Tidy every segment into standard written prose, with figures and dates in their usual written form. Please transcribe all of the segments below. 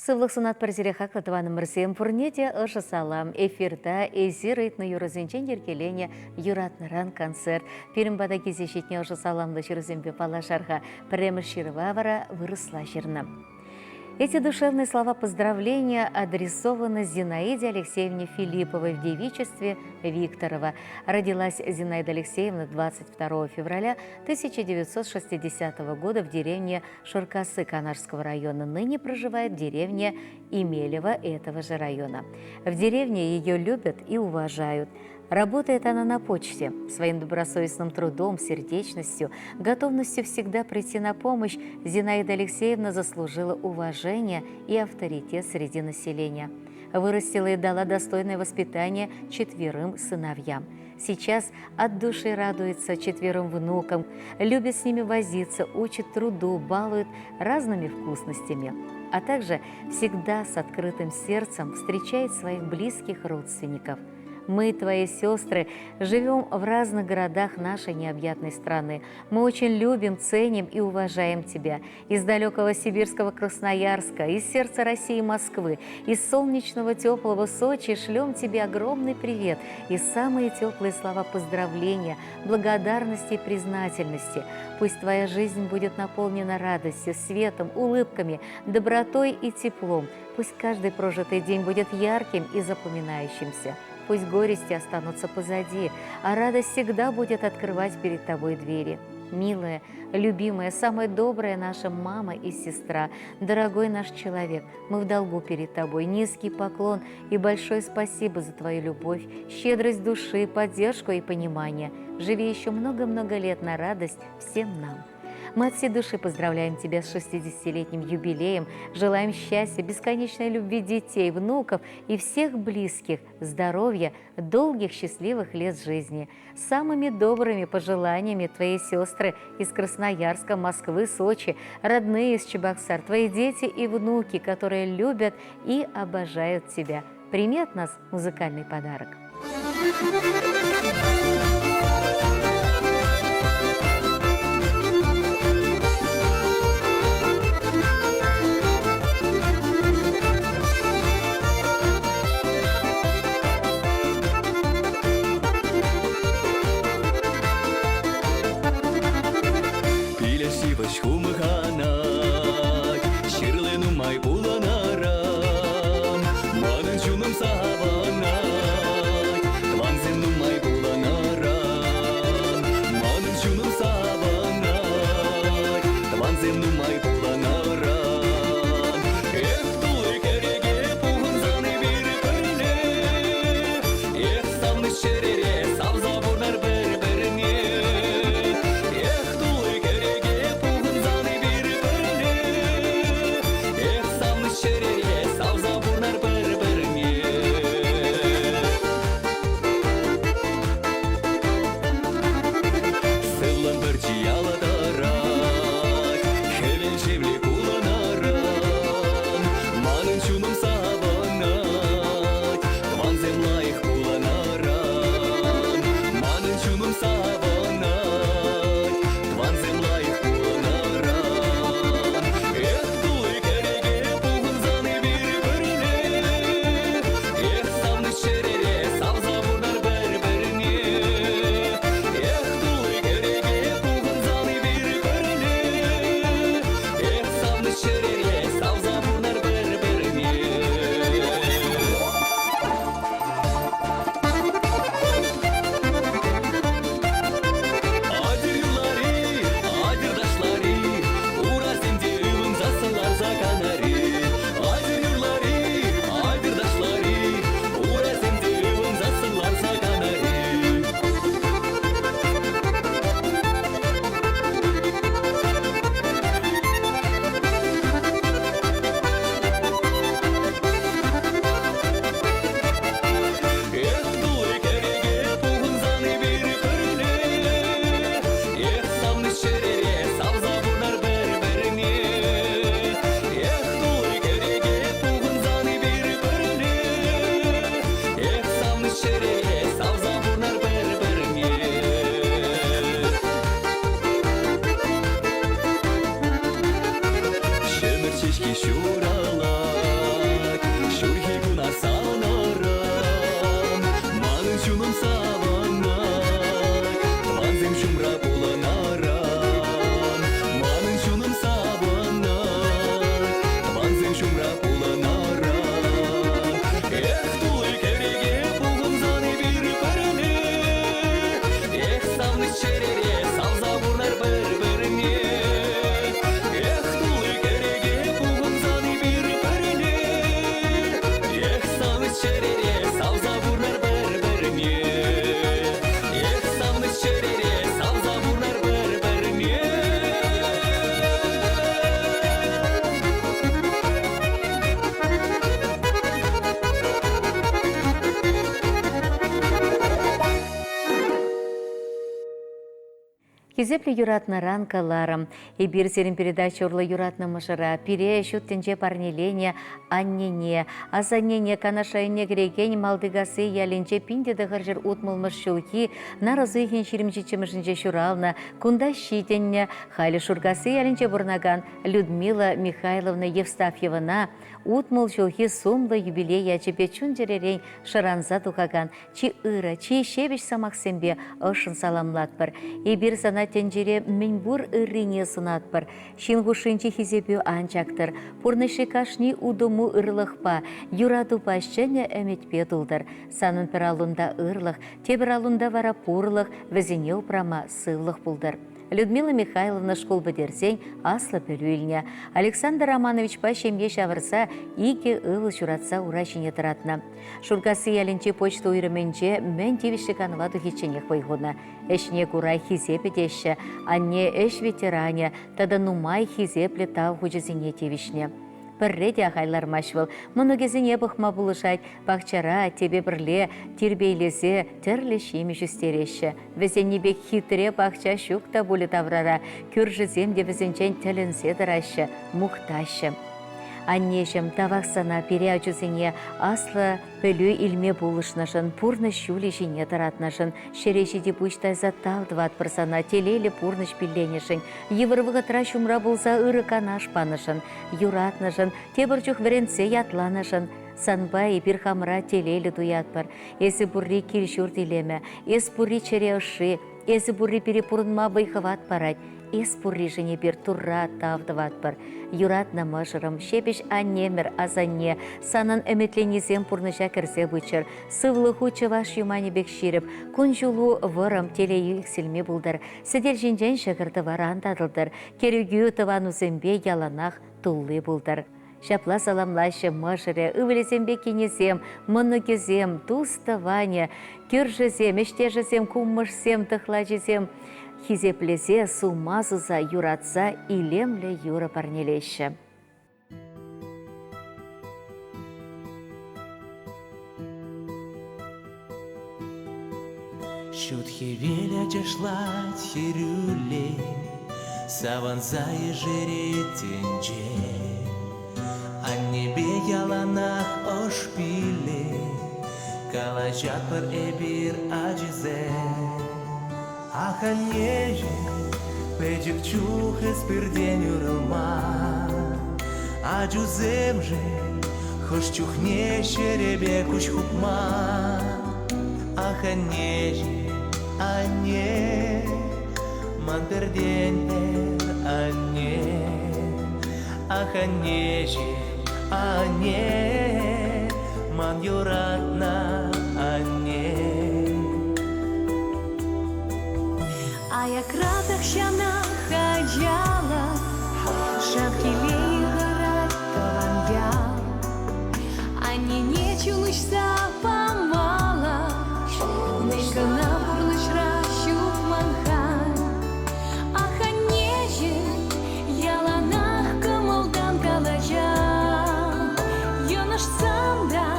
Сывлӑх сунатпӑр сире хаклӑ тӑванӑмӑрсем. Пурне те ӑшӑ салам. Эфирта эсир ыйтнӑ юрӑсенчен йӗркеленӗ юратнӑран концерт. Пирӗн пата килсе ҫитнӗ ӑшӑ саламлӑ ҫырусемпе паллашар-ха. Пӗрремӗш ҫырӑва вара вырӑсла ҫырнӑ. Эти душевные слова поздравления адресованы Зинаиде Алексеевне Филипповой в девичестве Викторова. Родилась Зинаида Алексеевна 22 февраля 1960 года в деревне Шоркасы Канашского района. Ныне проживает в деревне Имелево этого же района. В деревне ее любят и уважают. Работает она на почте. Своим добросовестным трудом, сердечностью, готовностью всегда прийти на помощь Зинаида Алексеевна заслужила уважение и авторитет среди населения. Вырастила и дала достойное воспитание четверым сыновьям. Сейчас от души радуется четверым внукам, любит с ними возиться, учит труду, балует разными вкусностями, а также всегда с открытым сердцем встречает своих близких родственников – мы, твои сестры, живем в разных городах нашей необъятной страны. Мы очень любим, ценим и уважаем тебя. Из далекого сибирского Красноярска, из сердца России Москвы, из солнечного теплого Сочи шлем тебе огромный привет и самые теплые слова поздравления, благодарности и признательности. Пусть твоя жизнь будет наполнена радостью, светом, улыбками, добротой и теплом. Пусть каждый прожитый день будет ярким и запоминающимся. Пусть горести останутся позади, а радость всегда будет открывать перед тобой двери. Милая, любимая, самая добрая наша мама и сестра, дорогой наш человек, мы в долгу перед тобой. Низкий поклон и большое спасибо за твою любовь, щедрость души, поддержку и понимание. Живи еще много-много лет на радость всем нам. Мы от всей души поздравляем тебя с 60-летним юбилеем, желаем счастья, бесконечной любви детей, внуков и всех близких, здоровья, долгих счастливых лет жизни. Самыми добрыми пожеланиями твои сестры из Красноярска, Москвы, Сочи, родные из Чебоксар, твои дети и внуки, которые любят и обожают тебя. Прими от нас музыкальный подарок. Пилеш йывӑҫ хумханать, ҫырли нумай пулӑнаран. Манӑн чунӑм савӑнать, тӑвансем нумай. Хисеплӗ юратнӑран каларӑм. Эпир сирӗн передача урлӑ юратнӑ мӑшӑра, пире ҫут тӗнче парнеленӗ аннене, асаннене Канаш районне кӗрекен Малтикасси ялӗнче 1960-мӗш ҫулхи нарӑс уйӑхӗн 27-мӗшӗнче ҫуралнӑ, кунта ҫитӗннӗ, халӗ Шуркасси ялӗнче пурӑнакан Людмила Михайловна Евстафьевӑна 60 ҫулхи сумлӑ юбилей ячӗпе чун-чӗререн шӑранса тухакан чи ырӑ, чи ҫепӗҫ сӑмахсемпе ӑшшӑн саламлатпӑр. Эпир сана тӗнчере мӗнпур ыррине сунатпӑр. Ҫын хушшинчи хисепӳ ан чактӑр. Пурнӑҫри кашни утӑму ырлӑхпа, юратупа, ҫӗнӗ ӗмӗтпе тултӑр. Санӑн пӗр аллунта ырлӑх, тепӗр аллунта вара пурлӑх, вӗсене упрама сывлӑх пултӑр. Людмила Михайловна шкул пӗтерсен аслӑ пӗлӳ илнӗ. Александр Романовичпа ҫемье ҫавӑрса икӗ ывӑл ҫуратса ура ҫине тӑратнӑ. Шуркасси ялӗнчи почта уйрӑмӗнче мӗн тивӗҫлӗ канӑва тухичченех вӑй хунӑ. Ӗҫне кура хисепӗ теҫҫӗ, анне ӗҫ ветеранӗ тата нумай хисеплӗ тав хучӗсене тивӗҫнӗ. Пӗрре те ахаль лармасть вӑл, мӑнукӗсене пӑхма пулӑшать, пахчара аттепе пӗрле тирпейлесе тӗрлӗ ҫимӗҫ ӳстереҫҫӗ. Вӗсенни пек хитре пахча ҫук та пулӗ таврара, кӳршӗсем те вӗсенчен тӗлӗнсе тӑраҫҫӗ, мухтаҫҫӗ. Аннеҫӗм, тавах сана пире ачусене аслӑ пӗлӳ илме пулӑшнӑшӑн, пурнӑҫ ҫулӗ ҫине тӑратнӑшӑн, ҫӗре ҫити пуҫ тайса тав тӑватпӑр сана телейлӗ пурнӑҫ пилленӗшӗн, йывӑр вӑхӑтра ҫумра пулса ырӑ канаш панӑшӑн, юратнӑшӑн, тепӗр чух вӗрентсе ятланӑшӑн. Санпа эпир хамӑра телейлӗ туятпӑр. Эсӗ пурри кил-ҫурт илемӗ, эс пурри чӗре ӑшши, эсӗ пурри пире пурӑнма вӑй-хӑват парать. Эс пурришӗн эпир Турра тав тӑватпӑр. Юратнӑ мӑшӑрӑм, ҫепӗҫ аннемӗр, асанне, санӑн ӗмӗтленнисем пурнӑҫа кӗрсе пыччӑр. Сывлӑху чӑваш юманӗ пек ҫирӗп, кун-ҫулу вӑрӑм, телейӳ иксӗлми пултӑр. Сӗтел ҫинчен ҫӑкӑр-тӑвар ан татӑлтӑр, кӗрӳкӳ тӑванусемпе яланах тулли пултӑр. Ҫапла саламлаҫҫӗ мӑшӑрӗ, ывӑлӗсемпе кинӗсем, мӑнукӗсем, тус-тӑванӗ, кӳршӗсем, ӗҫтешӗсем, куммӑшсем, тӑхлачисем хисеплесе, сума суса, юратса илемлӗ юрӑ парнелеҫҫӗ. Ҫут хӗвел ачашлать хӗрӳлле, Савӑнса ешерет тӗнче. Аннепе яланах ӑш пилле, Калаҫатпӑр эпир ачисем. Ах, аннеҫӗм, пӗчӗк чух эс пиртен уйрӑлман. Ачусемшӗн хӑш чухне ҫӗрӗпе куҫ хупман. Ах, аннеҫӗм, анне, ман пӗртен-пӗр анне. Ах, аннеҫӗм, анне, ман юратнӑ анне. Аякра тахҫанах ачалӑх Шав телей хӑрать тӑван ял. Аннене чун уҫса памалӑх Мӗн кӑна пурнӑҫра ҫук ман халь. Ах, аннеҫӗм, яланах кӑмӑлтан калаҫан. Йӑнӑшсан та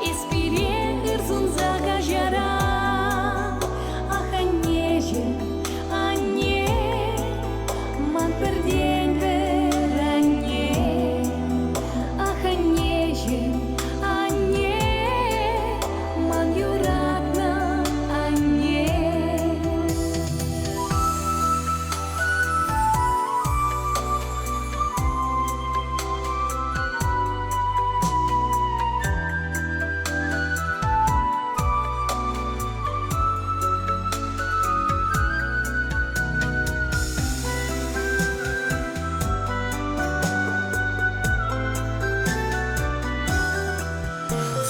эс пире ыр сунса каҫаран. Ах, аннеҫӗм, анне, ман пӗртен-пӗр анне. Ах, аннеҫӗм, анне, ман юратнӑ анне.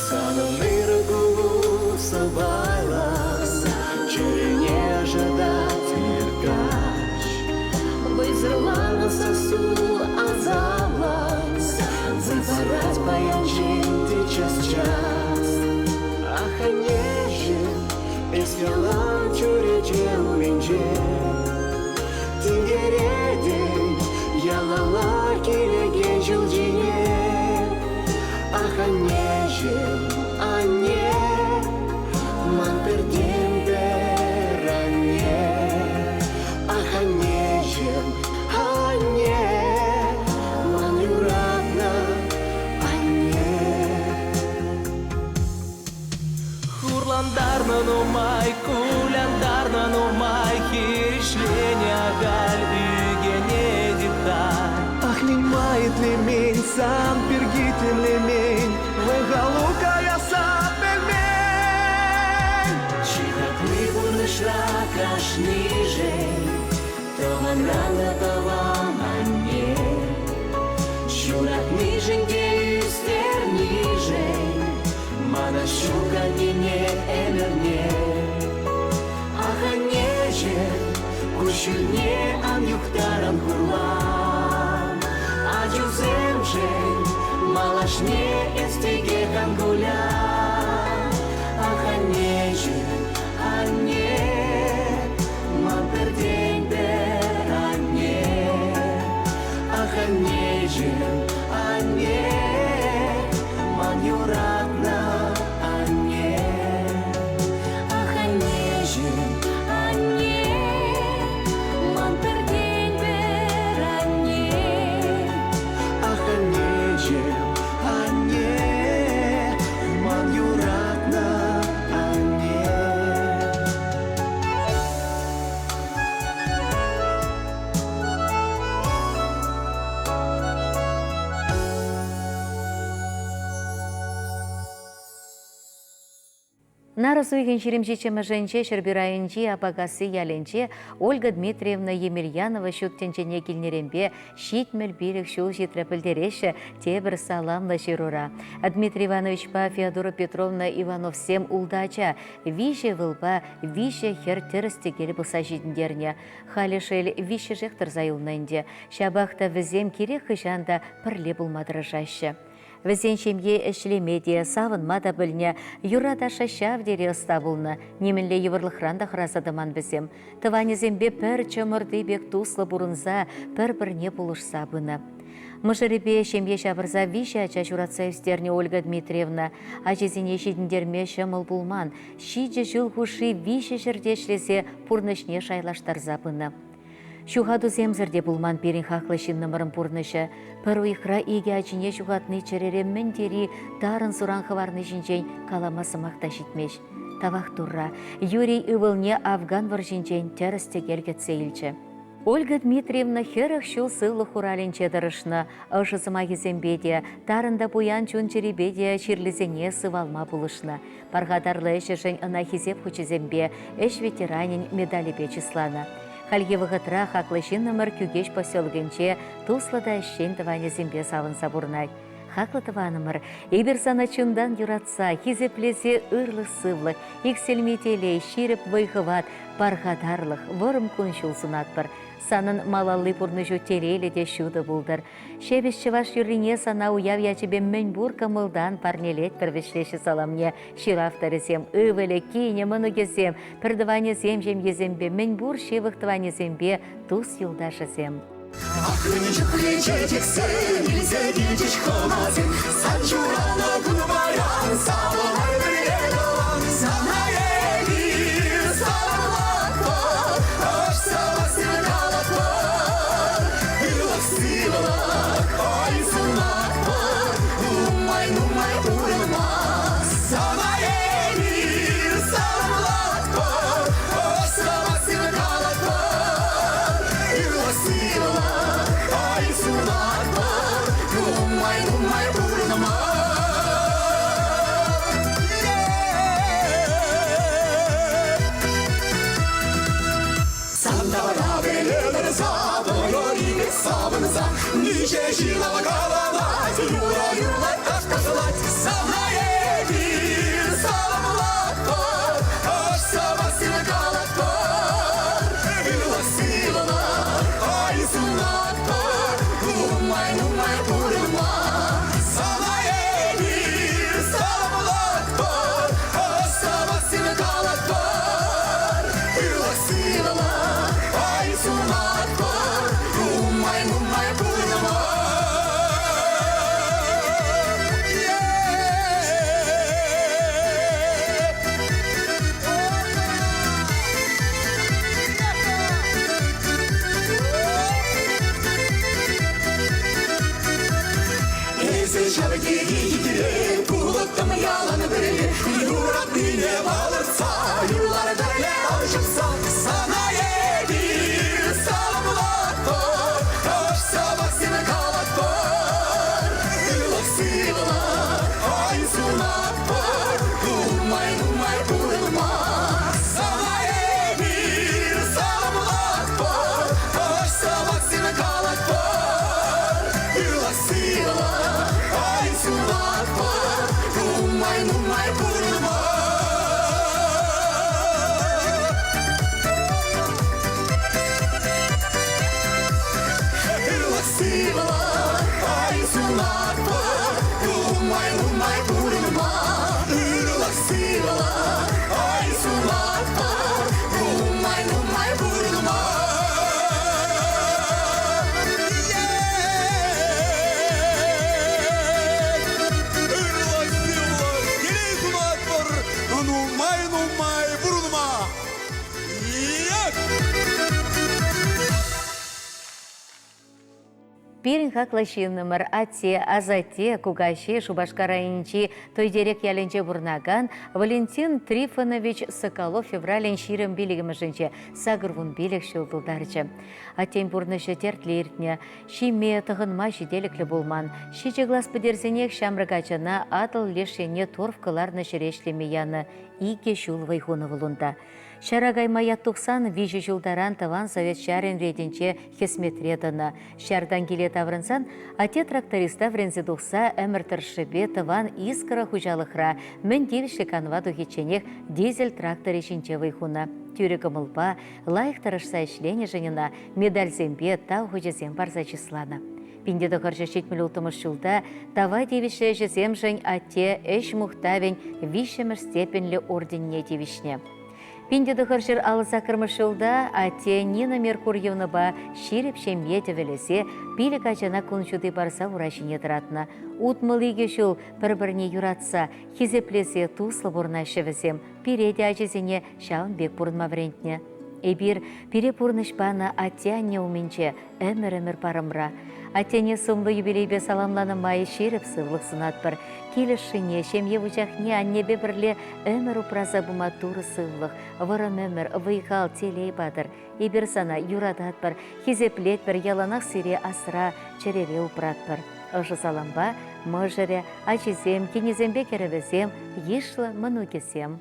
Санӑн ырӑ кулу сӑпайлӑ, чӗрене ӑшӑтать ир-каҫ. Вӑйсӑрланнӑ сассу асамлӑ, Выртать паян ҫын те час-час. Ах, аннеҫӗм, эс ялан чӳрече умӗнче. Тинкеретӗн ялалла килекен ҫул ҫине. Ах, аннеҫӗм, анне, ман пӗртен-пӗр анне. нумай, кулянтарнӑ нумай, хирӗҫленӗ ахаль ӳкӗнетӗп та. Ах, мӗн-ма итлемен, сан пирки тимлемен, вӑй-халу каясса пӗлмен. Чи хакли пурнӑҫра кашнишӗн тӑванран та тӑван анне. Ҫуратнишӗн те ӳстернишӗн мана ҫук аннене ӗмӗрне. Ах, аннеҫӗм, куҫҫульне ан юхтар, ан хурлан. Ачусемшӗн малашне эс текех ан кулян. Ах, аннеҫӗм, анне, ман пӗртен-пӗр анне. Ах, аннеҫӗм, анне, ман юратнӑ анне. Ах, аннеҫӗм, анне, ман пӗртен-пӗр анне. Ах, аннеҫӗм, анне, ман юратнӑ анне. Нарӑс уйӑхӗн 27-мӗшӗнче Ҫӗрпӳ районӗнчи Апакасси ялӗнче Ольга Дмитриевна Емельянова ҫут тӗнчене килнӗренпе 75 ҫул ҫитрӗ пӗлтереҫҫӗ тепӗр саламлӑ ҫырура. Дмитрий Ивановичпа Феодора Петровна Ивановсем ултӑ ача, виҫӗ ывӑлпа виҫӗ хӗр тӗрӗс-тӗкел пӑхса ҫитӗнтернӗ. Халӗ шел виҫҫӗшех тӑрса юлнӑ ӗнтӗ. Ҫапах та вӗсем кирек хӑҫан та пӗрле пулма тӑрӑшаҫҫӗ. Вӗсен ҫемйи ӗҫлеме те, савӑнма та пӗлнӗ, юрра-ташша ҫав тери ӑста пулнӑ. Нимӗнле йывӑрлӑхран та хӑраса тӑман вӗсем. Тӑванӗсемпе пӗр чӑмӑрти пек туслӑ пурӑнса пӗр-пӗрне пулӑшса пынӑ. Мӑшӑрӗпе ҫемье ҫавӑрса виҫӗ ача ҫуратса ӳстернӗ Ольга Дмитриевна. Ачисене ҫитӗнтерме ҫӑмӑл пулман. Ҫичӗ ҫул хушши виҫӗ ҫӗрте ӗҫлесе пурнӑҫне шайлаштарса пынӑ. Ҫухатусемсӗр те пулман пирӗн хаклӑ ҫыннӑмӑрӑн пурнӑҫӗ. Пӗр уйӑхра икӗ ачине ҫухатни чӗрере мӗн тери тарӑн суран хӑварни ҫинчен калама сӑмах та ҫитмест. Тавах Турра, Юрий ывӑлне Афган вӑрҫинчен тӗрӗс-тӗкел кӗтсе илчӗ. Ольга Дмитриевна 40 ҫул сывлӑх хуралӗнче тӑрӑшнӑ. Ӑшӑ сӑмахӗсемпе те, тарӑн та пуян чун-чӗрипе те чирлисене сывалма пулӑшнӑ. Пархатарлӑ ӗҫӗшӗн ӑна Хисеп хучӗсемпе, Ӗҫ ветеранӗн медалӗпе чысланӑ. Хальхи вӑхӑтра хаклӑ ҫыннӑмӑр Кӳкеҫ поселокӗнче туслӑ та ӗҫчен тӑванӗсемпе савӑнса пурӑнать. Хаклӑ тӑванӑмӑр, эпир сана чунтан юратса, хисеплесе ырлӑх-сывлӑх, иксӗлми телей, ҫирӗп вӑй-хӑват, пархатарлӑх, вӑрӑм кун-ҫул сунатпӑр. Санӑн малалли пурнӑҫу телейлӗ те ҫутӑ пултӑр. Ҫепӗҫ чӑваш юррине сана уяв ячӗпе мӗнпур кӑмӑлтан парнелетпӗр вӗҫлеҫҫӗ саламне ҫыр авторӗсем, ывӑлӗ, кинӗ, мӑнукӗсем, пӗртӑванӗсем ҫемьесемпе, мӗнпур ҫывӑх тӑванӗсемпе тус-юлташӗсем. Ах, чухлӗ чечексем илсе килчӗҫ хӑнасем, сан ҫуралнӑ кун паян савӑнар пӗрле тӑван. Сана эпир саламлатпӑр, ӑш савӑксем калатпӑр. Ырлӑх-сывлӑх, ой, сунатпӑр, нумай-нумай пурӑнма. Сана эпир саламлатпӑр, ӑш савӑксем калатпӑр. Ырлӑх-сывлӑх, ой, сунатпӑр, нумай-нумай пурӑнма. Сантара пӗлетӗр савӑнӑр савӑнса, Ниче ҫылав каланать, юра юрлать, таш ташлать. Сана эпир саламлатпӑр, ӑш савасин калатпӑр. Ырлӑх-сывлӑх, ай сунатпӑр, нумай-нумай пурӑнма. Сана эпир саламлатпӑр, ӑш савасин калатпӑр. Ырлӑх-сывлӑх, ай сунатпӑр, нумай-нумай пурӑнма. Эсӗ ҫав тери хитре. Пулӑттӑм ялан пӗрле, юратнине палӑртса, юрлар пӗрле ал ҫупса. Сана эпир саламлатпӑр, ӑш-сӑмахсем калатпӑр. Ырлӑх-сывлӑх, ай сунатпӑр, нумай-нумай пурӑнма. Сана эпир саламлатпӑр, ӑш-сӑмахсем калатпӑр. Ырлӑх-сывлӑх, ай сунатпӑр, нумай-нумай пурӑнма. Ырлӑх-сывлӑх, ай сунатпӑр, нумай-нумай пурӑнма. Ырлӑх-сывлӑх, ай сунатпӑр, нумай-нумай пурӑнма. Ырлӑх-сывлӑх, телей сунатпӑр, нумай-нумай пурӑнма. Як! Пирӗн хаклӑ ҫыннӑмӑр, атте, асатте, кукаҫи Шупашкар районӗнчи Тойтерек ялӗнче пурӑнакан Валентин Трифонович Соколов февралӗн 25-мӗшӗнче 85 ҫул тултарчӗ. Аттен пурнӑҫӗ тертлӗ иртнӗ. Ҫиме, тӑхӑнма ҫителӗклӗ пулман. Ҫичӗ класс пӗтерсенех ҫамрӑк ачана Атӑл леш енне торф кӑларнӑ ҫӗре ӗҫлеме янӑ. Икӗ ҫул вӑй хунӑ вӑл унта. Ҫара кайма ят тухсан виҫӗ ҫултаран тӑван совет ҫарӗн ретӗнче хӗсметре тӑнӑ. Ҫартан киле таврӑнсан атте тракториста вӗренсе тухса ӗмӗр тӑршшӗпе тӑван Искра хуҫалӑхра мӗн тивӗҫлӗ канӑва тухичченех дизель тракторӗ ҫинче вӑй хунӑ. Тӳрӗ кӑмӑлпа, лайӑх тӑрӑшса ӗҫленӗшӗн ӑна медальсемпе тав хучӗсем парса чысланӑ. 1976 ҫулта тава тивӗҫлӗ ӗҫӗсемшӗн атте ӗҫ мухтавӗн виҫҫӗмӗш степеньлӗ орденне тивӗҫнӗ. 1958 ҫулта атте Нина Меркурьевнӑпа ҫирӗп ҫемье тӗвӗлесе пилӗк ачана кун ҫути парса ура ҫине тӑратнӑ. 62 ҫул пӗр-пӗрне юратса, хисеплесе туслӑ пурӑнаҫҫӗ вӗсем. Пире те ачасене ҫавӑн пек пурӑнма вӗрентнӗ. Эпир пире пурнӑҫ панӑ атте-анне умӗнче ӗмӗр-ӗмӗр парӑмра. Аттене сумлӑ юбилейпе саламланӑ май ҫирӗп сывлӑх сунатпӑр. Килӗшшине, ҫемье вучахне аннепе пӗрле ӗмӗр упраса пыма Турӑ сывлӑх, вӑрӑм ӗмӗр, вӑй-хал, телей патӑр. Эпир сана юрататпӑр, хисеплетпӗр, яланах сире асра, чӗрере упратпӑр. Ӑшӑ салампа мӑшӑрӗ, ачисем, кинӗсемпе кӗрӗвӗсем, йышлӑ мӑнукӗсем.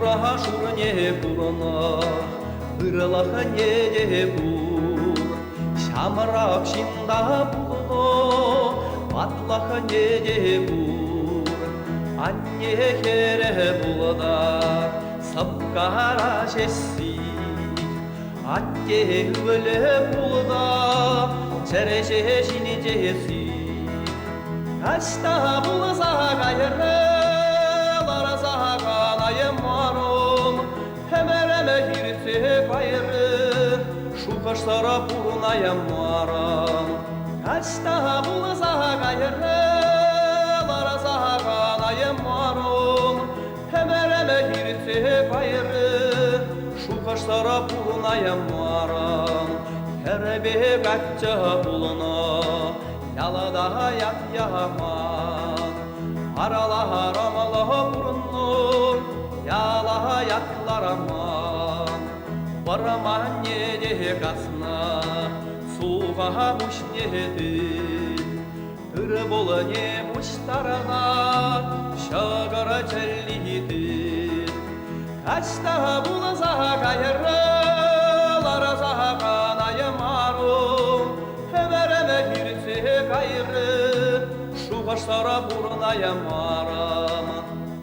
Хура шурне пурӑна, ырӑлӑхне те пур. Ҫамрӑк ҫынта пулнӑ, ватлӑхне те пур. Анне хӗрӗ пулнӑ, сӑпкара ҫесси. Атте ывӑлӗ пулнӑ, чӗреҫе ҫинче Таҫта пулса кайрӗ, ларса калаймарӑм, ӗмӗрӗм иртсе кайрӗ, шухӑшсӑр пурӑнаймарӑм. Таҫта пулса кайрӗ, ларса калаймарӑм, ӗмӗрӗм иртсе кайрӗ, шухӑшсӑр пурӑнаймарӑм. Хӗрпе каччӑ пулнӑ, ялта ят яман. Араларамалла пурӑннӑ, яла ятлараман. Вӑрманне те каснӑ, суха пуҫне тыт. Тыр-пулне пуҫтарнӑ, ҫӑкӑр чӗлли тыт. Таҫта пулса кайрӗ, ларса канаймарӑм, ӗмӗрӗм иртсе кайрӗ, шухӑшсӑр пурӑнаймарӑм.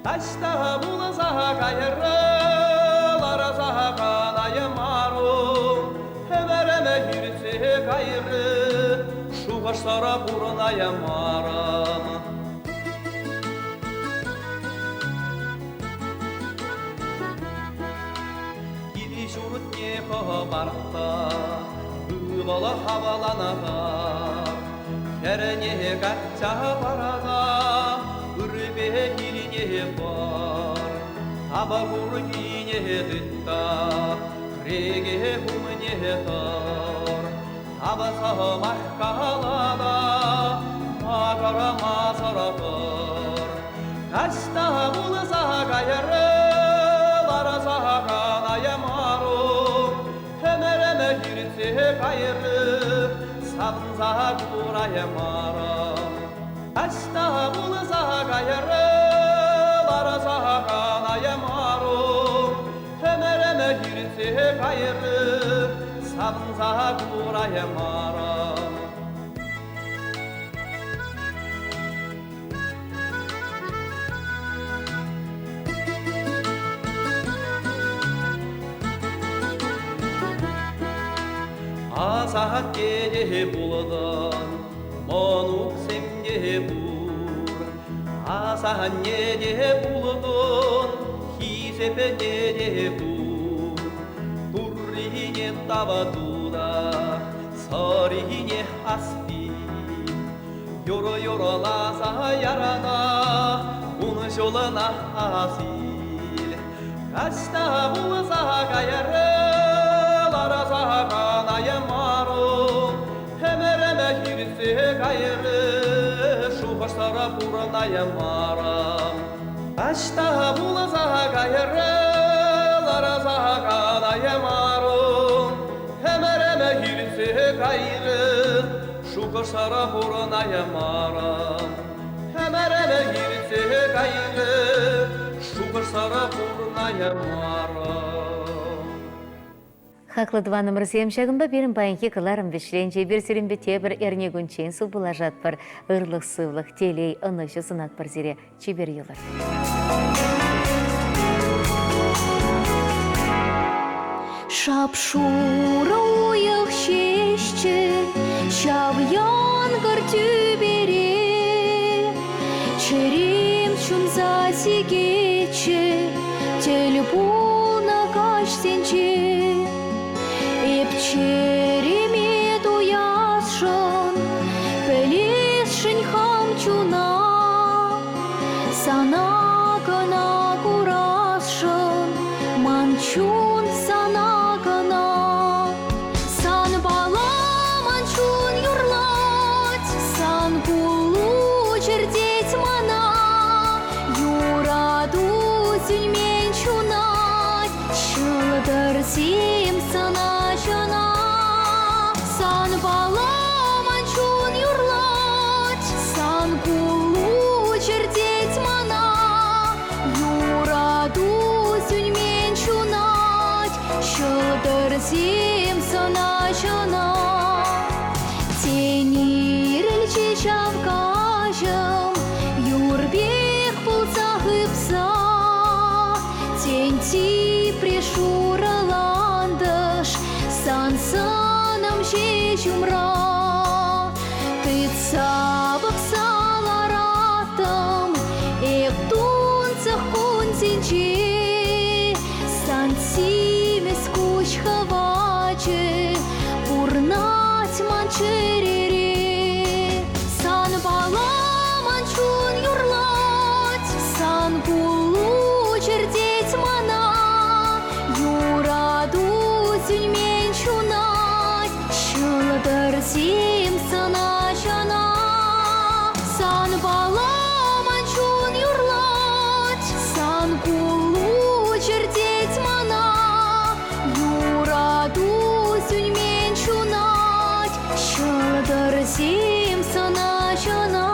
Таҫта пулса кайрӗ, ларса канаймарӑм, ӗмӗрӗм иртсе кайрӗ, шухӑшсӑр пурӑнаймарӑм. Кил-ҫуртне хӑпартса, ывӑл хаваланӑ. Хӗрне качча парса ыррипе килне пар. Тапа куркине тыт та кӗреке умне тӑр. Тапа сӑмах кала та макӑрмасӑр тӑр. Таҫта пулса кайрӗ, ларса канаймарӑм. Ӗмӗрӗмӗ иртсе кайрӗ, савӑнса кураймарӑм. Таҫта пулса кайрӗ, ларса канаймарӑм. Ӗмӗрӗмӗ иртсе кайрӗ, савӑнса кураймарӑм. Асатте пултӑн, мӑнуксем те пур. Асанне те пултӑн, хисепе те пур. Туррине тава тута, сӑрине аспи. Юрӑ юрласа ярана, ун ҫулӑна асил. Таҫта пулса кайрӗ, ларса канаймарӑм. Ӗмӗрӗмӗ иртсе кайрӗ, шухӑшсӑр пурӑнаймарӑм. Таҫта пулса кайрӗ, ларса канаймарӑм. Ӗмӗрӗмӗ иртсе кайрӗ, шухӑшсӑр пурӑнаймарӑм. Ӗмӗрӗмӗ иртсе кайрӗ, шухӑшсӑр пурӑнаймарӑм. Хаклӑ тӑванӑмӑрсем, ҫакӑнпа пирӗн паянхи кӑларӑм вӗҫленчӗ. Эпир сирӗнпе тепӗр эрнекунччен сывпуллашатпӑр. Ырлӑх-сывлӑх, телей, ӑнӑҫу сунатпӑр сире. Чипер юлӑр. Шап-шурӑ уйӑх ҫеҫчӗ ҫав янкӑр тӳпере. Чӗрем ҫунса сикетчӗ тӗл пулнӑ каҫсенче. Эп чӗреме туясшӑн, пӗлесшӗн хам чуна. Сана кӑна курасшӑн, ман чун сана кӑна. Санпала ман чун юрлать, сан куллу чӗртет мана. Юрату сӳнмен ҫунать, ҫӑлтӑрсем сана ҫӑна. Санпала ман чун юрлать, сан куллу чӗртет мана. Юрату сӳнмен ҫунать, ҫӑлтӑрсем сана ҫӑна. Тен, ирӗлчӗ ҫав каҫӑм, юр пек пулса хыпса. Тен, типре шурӑ лантӑш, сан сӑнӑм ҫеҫ умра. Тытса пӑхса лараттӑм эп тунсӑх кунсенче. Сан симӗс куҫ хӑвачӗ пурнать ман чӗрере. Санпала ман чун юрлать, сан куллу чӗртет мана. Юрату сӳнмен ҫунать, ҫӑлтӑрсем сана ҫана. Санпала ман чун юрлать, сан куллу чӗртет мана. Юрату сӳнмен ҫунать, ҫӑлтӑрсем сана ҫана.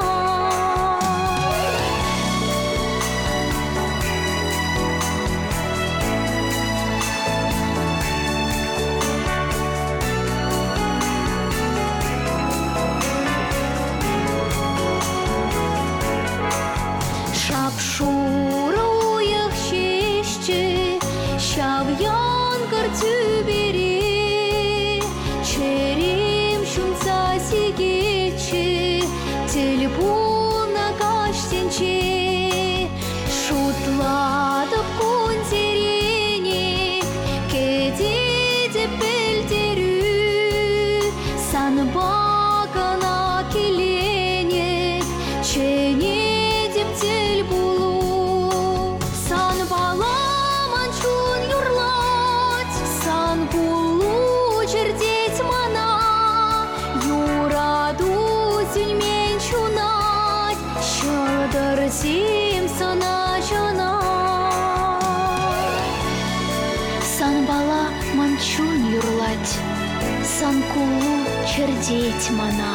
кӗтет мана.